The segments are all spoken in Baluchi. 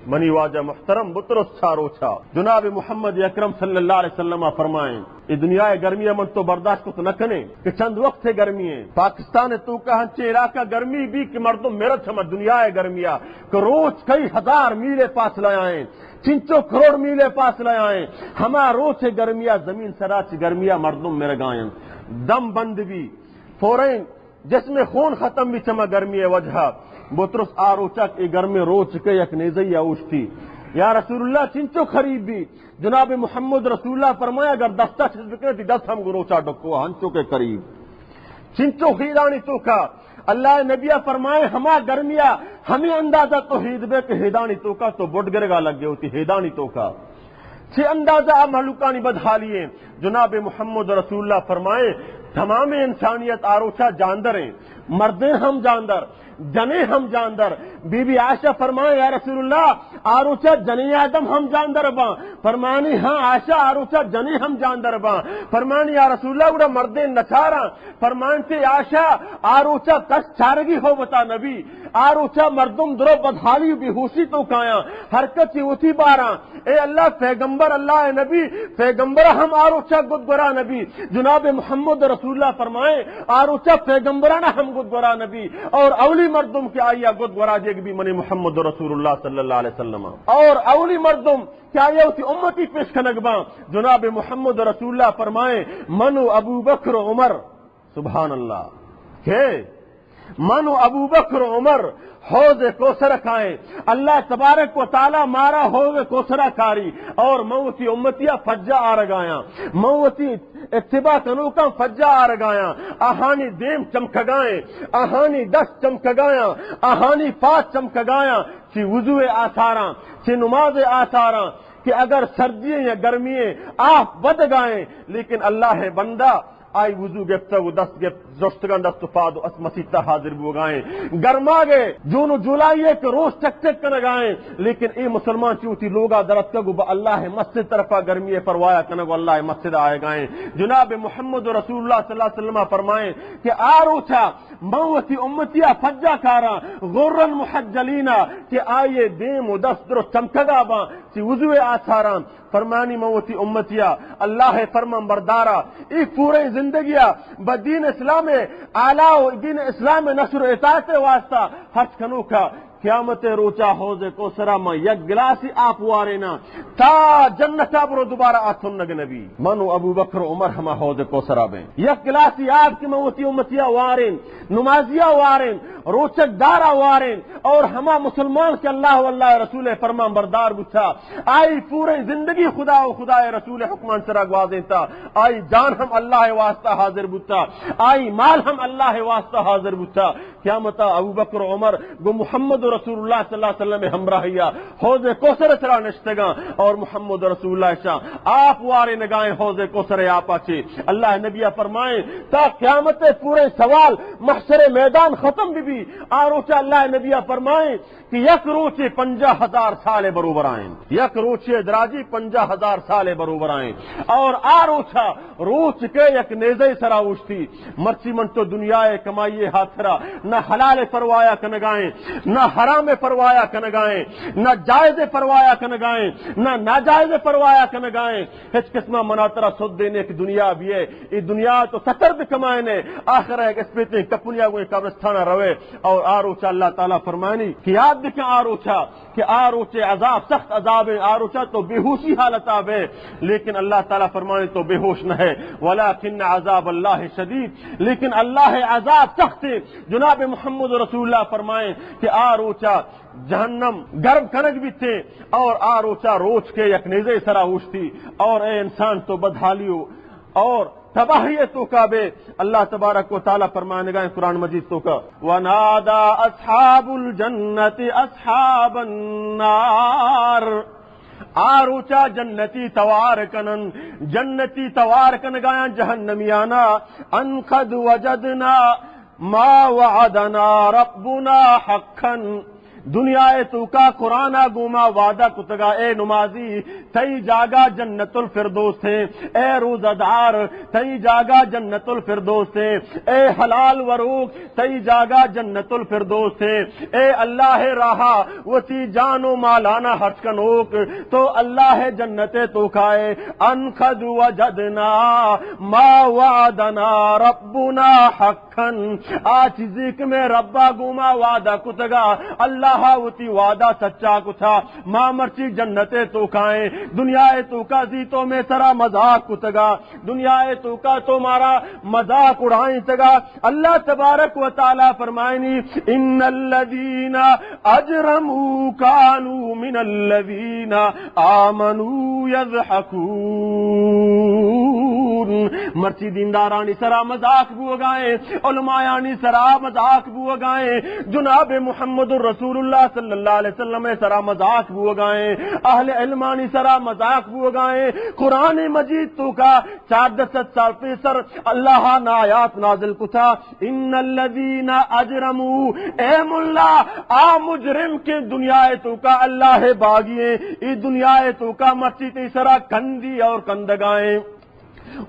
منی واجہ محترم، بترس چا روچا۔ جناب محمد اکرم صلی اللہ علیہ وسلم فرمائیں، اے دنیا ءِ گرمی ءَ من تو برداشت کت نہ کنیں کہ چند وقت ءِ گرمی ایں۔ پاکستان ءِ توکا ہنچیں علاقہ گرمی بی کہ مردم مرت ہما دنیا ءِ گرمی ءَ کہ روچ کئی ہزار میل ءِ فاصلہ ءَ ایں، چنچو کروڑ میل ءِ فاصلہ ءَ ایں۔ ہما روچ ءِ گرمی ءَ زمین سرا چہ گرمی ءَ مردم مرگا ایں۔ دم بند بی، فوراً جسم ءِ خون ختم بی چما گرمی ءِ وجہ ءَ۔ بترس آ روچا کہ اے گرمیں روچ کہ یک نیزئی ءَ اوشتی، یا رسول اللہ، چنچو قریب بی؟ جناب محمد رسول اللہ فرمایا، اگر دستا چست بکنے، تی دست ہم گوں روچا ڈکو، ہنچو کہ قریب۔ چنچو ہیدانی توکا اللہ ءِ نبی ءَ فرمائے، ہما گرمی ءَ ہمے اندازہ تو ہید بے کہ ہیدانی توکا تو بڈ گرگا لگے ہوتی، ہیدانی توکا۔ چہ اندازہ آ مہلوکانی بدحالی ایں۔ جناب محمد رسول اللہ فرمائیں، تمام انسانیت آ روچا جاندر ایں، مردیں ہم جاندر، جنیں ہم جاندر۔ بی بی عائشہ فرمائیں، یا رسول اللہ، آ روچا جنیں آدم ہم جاندر باں؟ فرمانی، ہاں عائشہ، آ روچا جنیں ہم جاندر باں۔ فرمانی، یا رسول اللہ، گڑا مردیں نچاراں؟ فرمانتے، عائشہ، آ روچا کس چارگی ہوبتا نبی۔ آ روچا مردم درو بدحالی و بیہوشی توکایاں، ہر کس چہ وتی باراں۔ اے اللہ پیغمبر، اللہ ءِ نبی، پیغمبر ہم آ روچا گد گورا نبی۔ جناب محمد رسول اللہ فرمائیں، آ روچا پیغمبرانا ہم گد گورا نبی۔ اور اولی مردم کہ آئیا گد گورا دیگ بی منی محمد رسول اللہ صلی اللہ علیہ وسلم۔ اور اولی مردم کہ آئیا وتی امتی پیش کنگ باں، جناب محمد رسول اللہ فرمائیں، من و ابو بکر و عمر۔ سبحان اللہ۔ کہ من و ابو بکر و عمر حوض کوثر کائیں۔ اللہ تبارک و تعالی مارا حوض کوثر کاری اور من وتی امتیا فجا آرگایاں۔ من وتی اتباع کنوکاں فجا آرگایاں۔ آہانی دیم چمکگائیں، آہانی دست چمکگایاں، آہانی پاد چمکگایاں۔ چی وضو آثاراں، چی نماز آثاراں، کہ اگر سردی یا گرمی آپ بدگائیں، لیکن اللہ بندہ آئی وضو گپتگ و دست گپت، زشتگاں دست و پاد و اس مسیت ءَ حاضر بوگائیں۔ گرماگ ءَ جون و جولائی ءَ کہ روچ ٹک ٹک کنگائیں، لیکن اے مسلمان چی وتی لوگا درتکگ و با اللہ مسجد طرفا گرمی ءَ پروایا کنگ و اللہ مسجد آئیگائیں۔ جناب محمد رسول اللہ صلی اللہ علیہ وسلم فرمائیں کہ آ روچا من وتی امتیا فجا کاراں، غرا محجلینا، کہ آئی دیم و دست درست چمکگا باں، چی وضو آثاراں۔ فرمانی من وتی امتیا، اللہ فرمان بردارا، ای پورے زندگیا با دین اسلام آلا و دین اسلام نشر و اطاعت واسطہ خرچ کنوکا، قیامت روچا حوض کوثرا من یک گلاسی آپ وارینا تا جنتا برو دوبارہ آ تنگ نبی۔ من و ابو بکر و عمر ہما حوض کوثرا بیں۔ یک گلاسی آپ کہ من وتی امتیا وارین، نمازیا وارین، روچک دارا وارین، اور ہما مسلمان کہ اللہ و اللہ رسول فرمان بردار بوتا، آئی پورے زندگی خدا و خدا رسول حکمان سرا گوازینتا، آئی جان ہم اللہ واسطہ حاضر بوتا، آئی مال ہم اللہ واسطہ حاضر بوتا۔ قیامتا ابو بکر و عمر گو محمد رسول اللہ صلی اللہ علیہ وسلم ہمراہیا حوض کوثر سرا نشتگاں اور محمد رسول اللہ شاہ آپ وارینگائیں حوض کوثر آپا چے۔ اللہ نبی فرمائیں تا قیامت پورے سوال محشر میدان ختم بی بی۔ آ روچا اللہ نبی فرمائیں کہ یک روچے پنجاہ ہزار سال بروبرائیں۔ یک روچے دراجی پنجاہ ہزار سال بروبرائیں۔ اور آ روچا روچ کہ یک نیزے سرا اوشتی۔ مرچی من تو دنیا کمائی ہاترا نہ حلال پروایا کنگائیں، نہ حرام پروایا کنگائیں، نہ جائز پروایا کنگائیں، نہ ناجائز پروایا کنگائیں۔ ہچ قسمہ منا ترا سد دینے کہ دنیا بیئے، ای دنیا تو ستر بکمائنے، آخر ایک اسپیتیں کپنیا گوئے قبرستانا روے۔ اور آ روچا اللہ تعالی فرمانی کہ یاد بکن آ روچا کہ آ روچے عذاب سخت عذاب ہے، آ روچا تو بے ہوشی حالتا بے، لیکن اللہ تعالی فرمانی تو بے ہوش نہ ہے، ولکن عذاب اللہ شدید، لیکن اللہ عذاب سخت ہے۔ جناب محمد رسول اللہ فرمائیں کہ آ روچا جہنم گرم کنگ بیتے اور آ روچا روچ کے یک نیزے سرا اوشتی اور اے انسان تو بدحالی ہو اور تباہی توکا بے۔ اللہ تبارک و تعالی فرمانگا ہے قرآن مجید توکا، ونادى اصحاب الجنة اصحاب النار۔ آ روچا جنتی توار کنن، جنتی توار کنگایاں جہنمیانا، ان قد وجدنا ما وعدنا ربنا حقا۔ دنیا ءِ توکا قرآن ءَ گوما وعدہ کتگا، اے نمازی، تئی جاگہ جنت الفردوس ایں، اے روزہ دار، تئی جاگہ جنت الفردوس ایں، اے حلال وروک، تئی جاگہ جنت الفردوس ایں، اے اللہ ءِ راہا وتی جان و مالانا خرچ کنوک، تو اللہ ءِ جنت ءِ توکا ئے۔ ان قد وجدنا ما وعدنا ربنا حقا کن۔ آ چیزے کہ مئے ربا گوما وعدہ کتگا، اللہ وتی وعدہ سچا کتا۔ ما مرچی جنت ءِ توکا ایں، دنیا ءِ توکا زی تو مئے سرا مذاق کتگا، دنیا ءِ توکا تو مارا مذاق اڑائینتگا۔ اللہ تبارک و تعالی فرمائنی، ان الذین اجرموا کانوا من الذین آمنوا یضحکون۔ مرچی دیندارانی سرا مذاق بوگائیں، علمایانی سرا مذاق بوگائیں، جناب محمد رسول اللہ صلی اللہ علیہ وسلم سرا مذاق بوگائیں، اہل علمانی سرا مذاق بوگائیں۔ قرآن مجید توکا چاردہ سد سال پیسر اللہ ءَ آیات نازل کتا، ان الذین اجرموا، اے ملا، آ مجرم کہ دنیا ءِ توکا اللہ ءِ باغی ایں، اے دنیا ءِ توکا مرچی تئی سرا کندی اور کندگائیں۔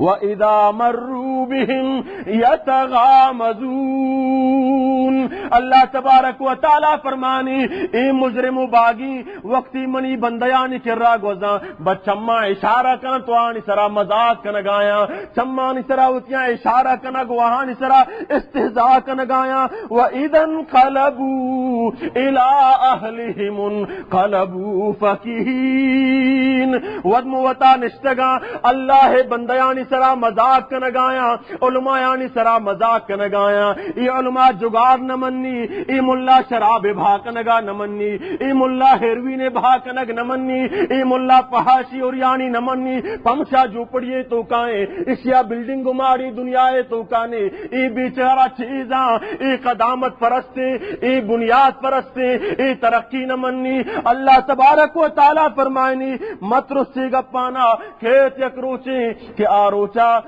و اذا مروا بهم یتغامزون۔ اللہ تبارک و تعالی فرمانی، اے مجرم و باغی وقتی منی بندیانی کرا گوزاں، بس چماں اشارہ کناں تو آنی سرا مذاق کنگایاں، چمانی سرا وتیاں اشارہ کنگ و آہانی سرا استہزاء کنگایاں۔ و اذا انقلبوا الی اہلہم انقلبوا فکہین۔ وت مو وتا نشتگاں، اللہ ءِ بندیانی سرا مذاق کنگایاں، علمایانی سرا مذاق کنگایاں۔ اے علماء جگار نہ منی، اے ملا شراب بھا کنگا نہ منی، اے ملا ہیروین بھا کنگ نہ منی، اے ملا پہاشی اوریانی نہ منی، پمشا جھوپڑی ءِ توکائیں، اشیا بلڈنگ ماڑی دنیا ءِ توکانے، اے بیچارہ چیزاں، اے قدامت پرستیں، اے بنیاد پرستیں، اے ترقی نہ منی۔ اللہ تبارک و تعالی فرمائنی، مترسی گپانا، کیت یک روچیں کہ آ روچا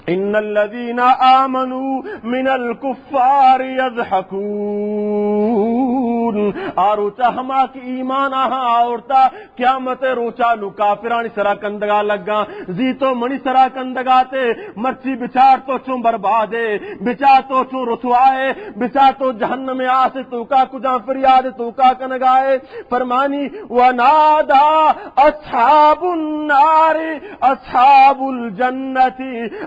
ان الذین آمنوا من الکفار یضحکون۔ آ روچا ہما کہ ایمان آہاں آورتا، قیامت ءِ روچا نو کافرانی سرا کندگا لگاں۔ زی تو منی سرا کندگاتے، مرچی بچار تو چون بربادے، بچار تو چون رسوائے، بچار تو جہنم ءِ آس ءِ توکا کجا فریاد ءِ توکا کنگائے۔ فرمانی، ونادى أصحاب النار أصحاب الجنة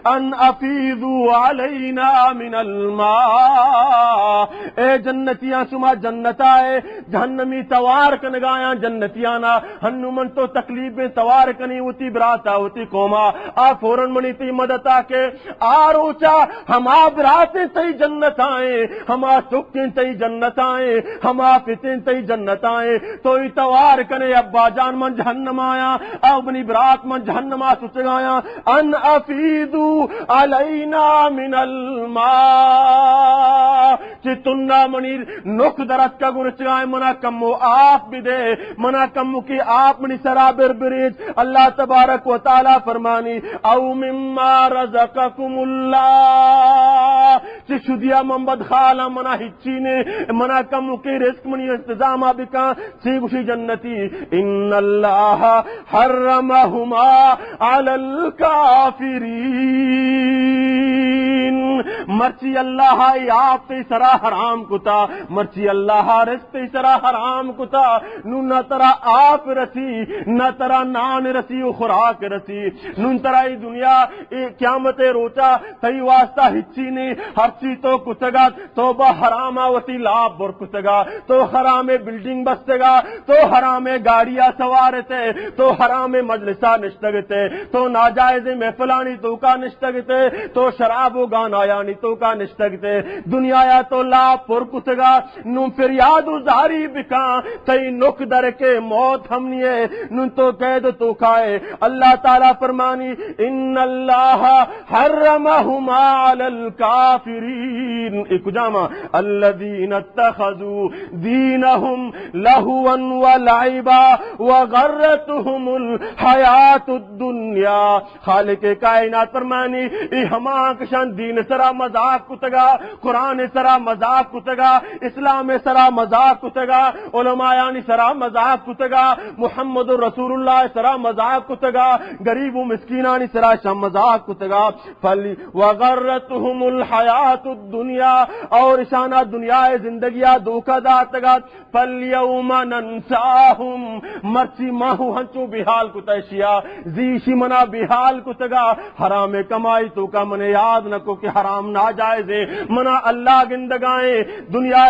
أن أفيضوا علينا من الماء۔ اے جنتیاں، شما جنتا ئے، جہنمی توار کنگایاں جنتیانا، ہنو من تو تکلیف بیں، توار کنی وتی براتا، وتی قوما، آ فوراً منی تئی مدتا کہ آ روچا ہما براتیں تئی جنتائیں، ہما سکیں تئی جنتائیں، ہما فتیں تئی جنتائیں۔ تو ای توار کنے، ابا جان من جہنم آیاں، او منی برات من جہنما سچگایاں۔ ان افیضوا علینا من الماء۔ چہ تندا منی نک درتکگ و رچگائیں، منا کمو آپ بدے، منا کمو کی آپ منی سرا بر بریج۔ اللہ تبارک و تعالی فرمانی، او مما رزقکم اللہ، چہ شدیا من بدخالاں، منا ہچی نے، منا کمو کی رزق منی انتظاما بکن۔ چی گوشی جنتی، ان اللہ حرمهما علی الکافرین۔ مرچی اللہ ای آپ تئی سرا حرام کتا، مرچی اللہ رزق تئی سرا حرام کتا، نون نہ ترا آپ رسی، نہ ترا نان رسی و خوراک رسی۔ نون ترا ای دنیا، ای قیامت روچا تئی واسطہ ہچی نے، ہرچی تو کتگات، تو با حراما وتی لاپ بر کتگا، تو حرامیں بلڈنگ بستگا، تو حرامیں گاڑیا سوار اتے، تو حرامیں مجلسا نشتگ اتے، تو ناجائزیں محفلانی توکا نشتگ اتے، تو شراب و گانایانی توکا نشتگ اتے۔ دنیایا تو لاپ پر کتگا، نوں فریاد و زاری بکاں، تئی نک درکے موت ہم نیے، نوں تو قید توکائے۔ اللہ تعالی فرمانی، ان اللہ حرمهما علی الکافرین۔ اے کجاما؟ الذین اتخذوا دینهم لهوا ولعبا وغرتهم الحیات الدنیا۔ خالق کائنات فرمانی، اے ہما کشان دین سرا مزاق مذاق کتگا، قرآن سرا مذاق کتگا، اسلام سرا مذاق کتگا، علمایانی سرا مذاق کتگا، محمد رسول اللہ سرا مذاق کتگا، غریب و مسکینانی سرا شم مذاق کتگا۔ فل وغرتهم الحیات الدنیا، اور اشانا دنیا زندگیا دھوکہ داتگا۔ فالیوم ننساہم، مرچی ما ہو ہنچو بیحال کتا اشیا، زی اشی منا بیحال کتگا، حرام کمائی توکا منے یاد نکو کہ حرام ناجائز ہے، منا اللہ گندگائیں، دنیا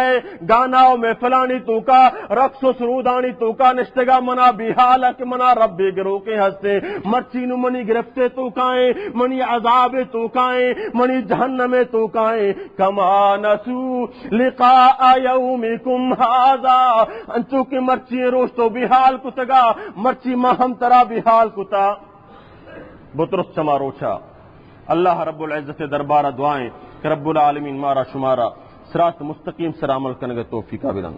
گانا و محفلانی توکا، رقص و سرودانی توکا نشتگا، منا بیحال کہ منا رب گروکے ہستے، مرچی نو منی گرفتے توکائیں، منی عذاب توکائیں، منی جہنم توکائیں، کما نسو لقاء یومکم ھذا، انچو کہ مرچی روچ تو بیحال کتگا، مرچی ما ہم ترا بیحال کتا۔ بترس چما روچا۔ اللہ رب العزت دربارا دعائیں کہ رب العالمین مارا شمارا صراط مستقیم سر عمل کنگ توفیقا بدن۔